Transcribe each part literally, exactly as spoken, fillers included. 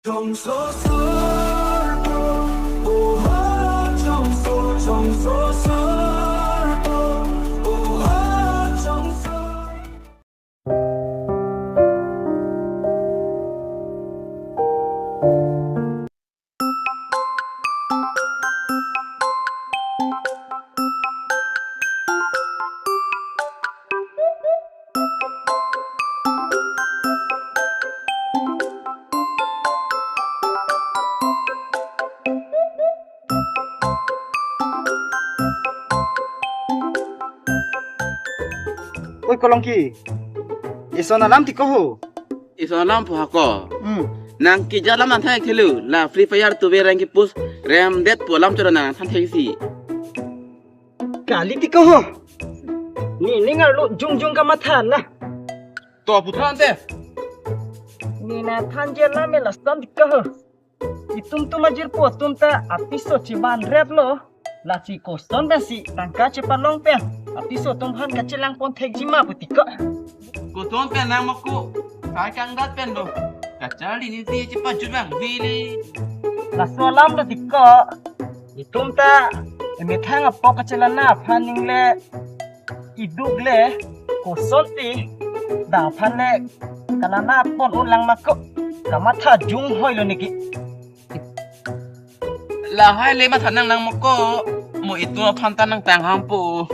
Chongso sarpo, oha chongso, chongso sarpo, oha chongso. Oi Kolongki, ison alam ti ko ho? Ison alam pu hako. Hmm. Nang kija alam nang than thelu, la Free Fire tuve rank ke push rem det pu alam choro nang than thek si. Kali ti ko ho? Nening arlo jongjong kamatha na. To pu than te. Ne nang than je alam me lason ti ko ho? Itum tum ajirpo atum ta apiso chiban rep lo. Lasi koson pensi tangka chepalong pen apiso atum aphan kachelang pon thekji ma pu ti ko. Koson pen nang moko. Sai kangdat pen do. Kacharli ni si chepajut vangve le. Laso alam do ti ko. Itum ta emethang apok kachelana aphan ningle iduk le koson ti dak aphan le kalana pon un lang ma ko. Kamatha jung hoi lo niki. Lahai le matha nang nang moko, mo itum aphan ta nang tang hampo.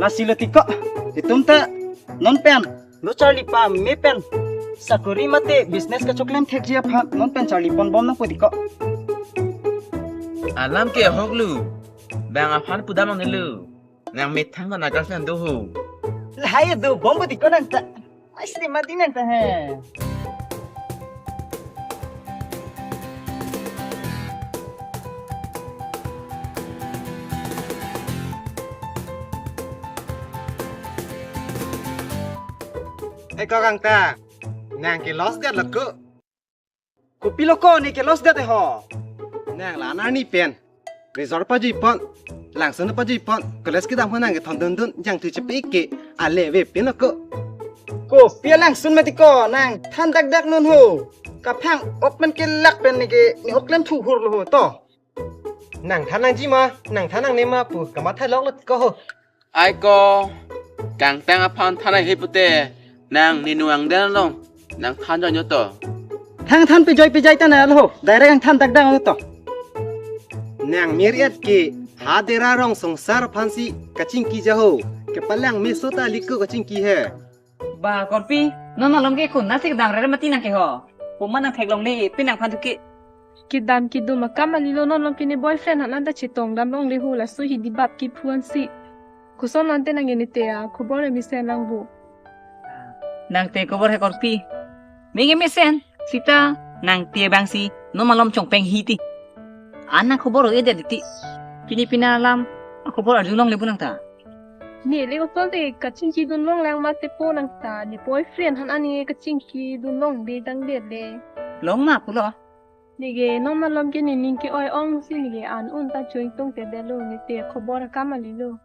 Lasi lo ti ko, itum ta non pen lo charli pame pen sakori mate business kachoklem thekji aphan non pen charli pon bom nangpo ti ko. Alam ke ahok lu, bang aphan pudam nangne lu. Nang methang ta nagas nang do ho. Lahai do bom po ti ko nang ta. Ai si mati nang ta he. Eh, ko Kangtang, nang ke loss det lo ko. Kopilo ko ne ke loss det ho? Nang la arni pen result pajui pon, langsun pajui pon, college kedam ho nang kethon dundun, jangthu chepi ke ale ve pen ko. Kopi alangsun mati ko, nang than dakdak non ho. Kaphang ok pen kelak pen ne ke ne ok klem thu hur lo ho to. Nang than nangji ma, nang than nangne ma pu kamatha lok lo ko ho. Ai ko, Kangtang aphan than ahi pute, nang ne nuang den long, nang than jonjo to. Thang than pejoi pejoi ta na lo, direct ang than dakdak to. Nang mir-et ke, ha Dera rong songsar aphansi kachingki ja ho, kepalang meso ta liko kachingki he. Ba, Korpi, non malom ke kun nasi kedang rere mati nang ke ho. Puma nang theklongle, pin nang phan thuke. Kedam kedum akam alilo non malom ke ne boyfriend han anta chetong dam longle ho laso hi dibap kiphu ansi. Koson ante nang ke ne te akhobor mesen lang bo. Nang te khobor he Korpi. Menge mesen, sita nang te abang si, non malom chongpeng hi ti. An akhobor o-e det ti. Pini pina alam, akhobor arjulongle pu nang ta. Ne le koson te kachingki dun long lang mate po nang ta, ne boyfriend han ani kachingki dun longle dang det le. Long ma pulo. Ne ke non malom ke nening ke-oi ong si ne ke an un ta choi tong te det lo, ne te khobor akam alilo.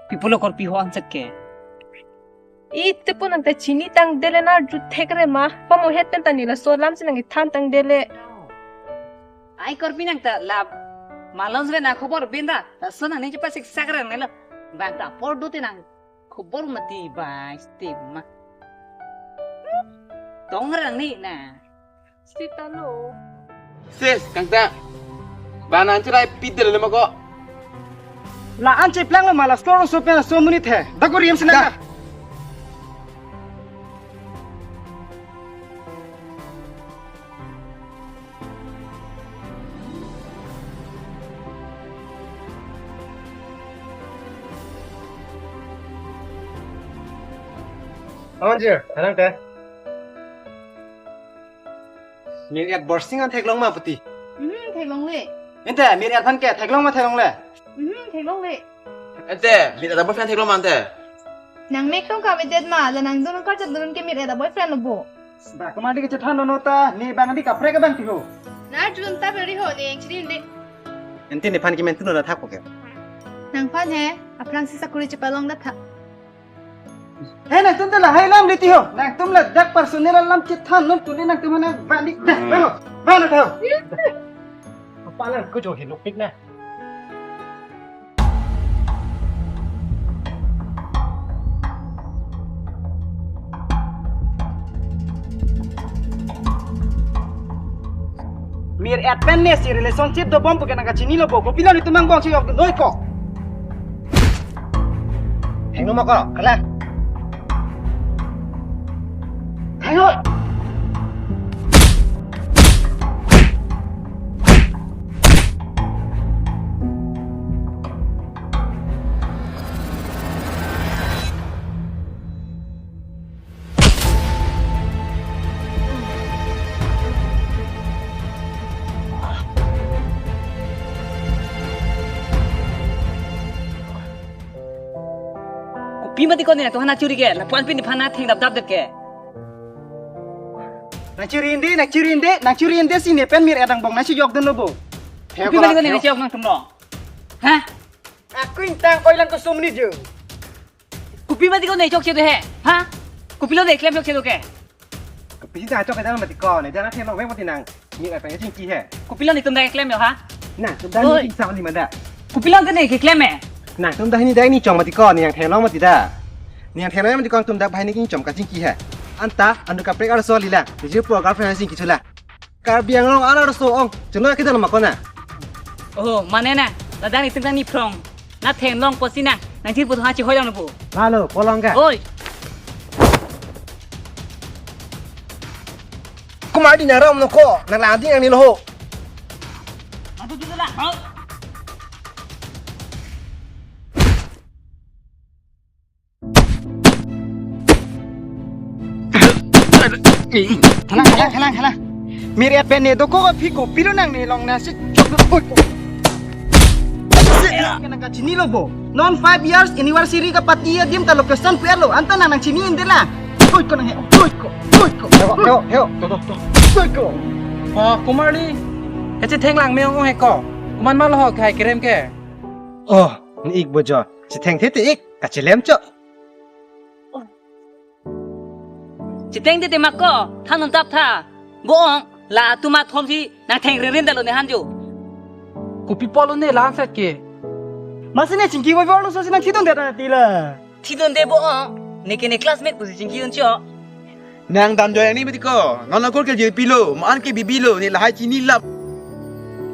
Pi pulo Korpi ho anset ke. Ite po nang ta chini tang det le na arju thekre ma. Pamohet pen ta ne laso alam si nang kethan tang det le. Ai Korpi nang ta la malom sre na khobor bin ta. Laso nang ne chepa siksak rang ne lo. Bang ta por do te nang khobor mati bai stima. Tong rang ni na. Sita lo. Sis, Kangtang. Bang nang cherai pit de le ma ko. La an cheplang lo ma la store so pen so munit he. Da ko riam sina. Da. Aman jir, anang te. Mir-et borsing an theklong ma puti. Hmm, theklongle. Ente, mir-et aphan ke theklong ma theklongle. Hmm, theklongle. Ente, mir-et borsing an theklong ma ente. Nang mek tong kam edet ma, la nang dun kar chat dun ke mir-et boyfriend lo bo. Ba, kemang di kechethan nono ta, ne bang di kaprek abang ti ho. Na jun ta beri ho, ne yang chiri de. Ente nephan kemen tu nona thak ko ke. Nangphan he, aphrang si sakuri chepalong da tha. He, nangtum ta lahai alam liti ho. Nangtum ladak personal alam chethan non tuli nangtum hana balik. Dah, bang ho. Bang ho. Apa lang ko jo hiluk pik na. Mir-et pen ne si relationship dobom puke nangkachinilo bo. Kopilo netum angbong si yok noi ko. Hengno mo ko, kala. Hengno. Kopi mati ko ne, to hana churi ke, lapu-an pen nephan theng dapdap det ke. Nangchuri indi, nangchuri indi, nangchuri indi si ne pen mir-et angbong nangsi jokdunlo bo. Kopi mati ko ne, nangsi jok nangtum lo. Ha? Aku ingtang oi lang ko sumni jo. Kopi mati ko ne chokche do he? Ha? Kopilo ne klem chokche do ke? Kopisi ta chok kedang mati ko ne, jana thelo wek mati nang. Ni apa yang chingki he? Kopilo netum dak keklem yo ha? Nangtum dak Oi. Ni chingsa ni mada. Kopilo ke ne keklem e? Nangtum dak ni dak ni chong mati ko, ni yang thelo mati da. Ni yang thelo mati ko, nangtum dak bahai ni king chong kachingki he. Anta, anu kaprek arso lila. Ni jipo girlfriend chingki chula. Karbi Anglong alarso ong, chelo kita nama kona. Oh, mane na, ladak netum dak ni phrong. Na theng long posi na, nangchir putu hachi hoyong na pu. Halo, polong ka? Oi. Kumar di naram no ko, nang lang di nang ni lo ho. Madu dulu lah, ho. Halang, halang, halang, halang. Mir-et pen ne do ko phi kopilo nang ne long nasi chok do. Oi ko. Nangkachinilo bo. Non five years anniversary ka party adim ta location pu-etlo. Anta nang nangchini indi la. Oi ko nang he. Oi ko. Oi ko. Heo, heo, heo. To, to, to. Oi ko. Oh, Kumarli. Kachetheng lang me-ong he ko. Komat ma lo ho khai kerem ke. Oh, ni ik bo jo. Chetheng the te ik. Kachelem cho. Chetheng te te ma ko, than un tap tha. Bo-ong, latum athom si nangtheng rinrin dalo ne han jo. Kopi pulo ne lang set ke. Masi ne chingki voi vorlo so si nangthidun det na ti la. Thidunde bo-ong, ne ke ne classmate pusi chingki un cho. Nang dam joy ani mati ko, non akur ke J P lo, man ke B B lo, ne lahai chini lap.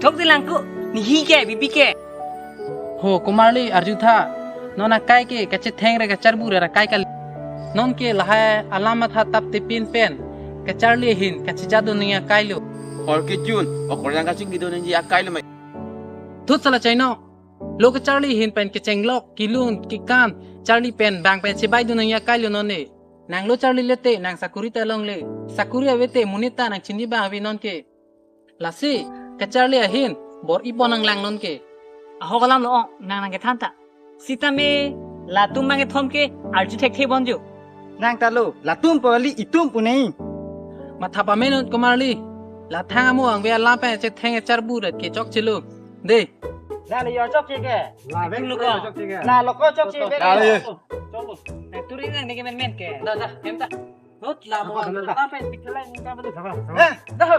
Thok de lang ko, ne hi ke, B B ke. Ho, Kumarli, arju tha. Non akai ke, kachetheng re kacharbu re akai kali. Non ke lahai alam matha tap te pin pen. Kacharli ahin, kachejadun nangji akai lo. Hor ke Jun, okor yang kachingkidun nangji akai lo mai. Thut sala chaino. Lo kacharli ahin pen kechenglok, kilun, kekan, charli pen, bang pen chebaidun nangji akai lo non ne. Nang lo charli le te, nang sakuri ta longle. Sakuri ave te, monit ta nang chini ba ave non ke. Lasi, kacharli ahin, bor-i pon nang lang non ke. Ahok alam lo-ong, nang nangkethan ta. Sitame, latum bang kethom ke, arju thekthe bon jo. Nang ta lo, latum pu kali itum pu nei. Matha pamenon Kumarli. La thang amo angve alam pen chetheng charbu ret ke chokche lo. De. La le yo chokche ke. La vek lo ko. Chokche ke. La lo ko chokche ke. La le. Choklo. Eh, turi nang ne ke men men ke. Da, da, hem ta. Hot la mo. Apa, apa, apa? Apa yang bikin lain kan betul apa? Eh, dah.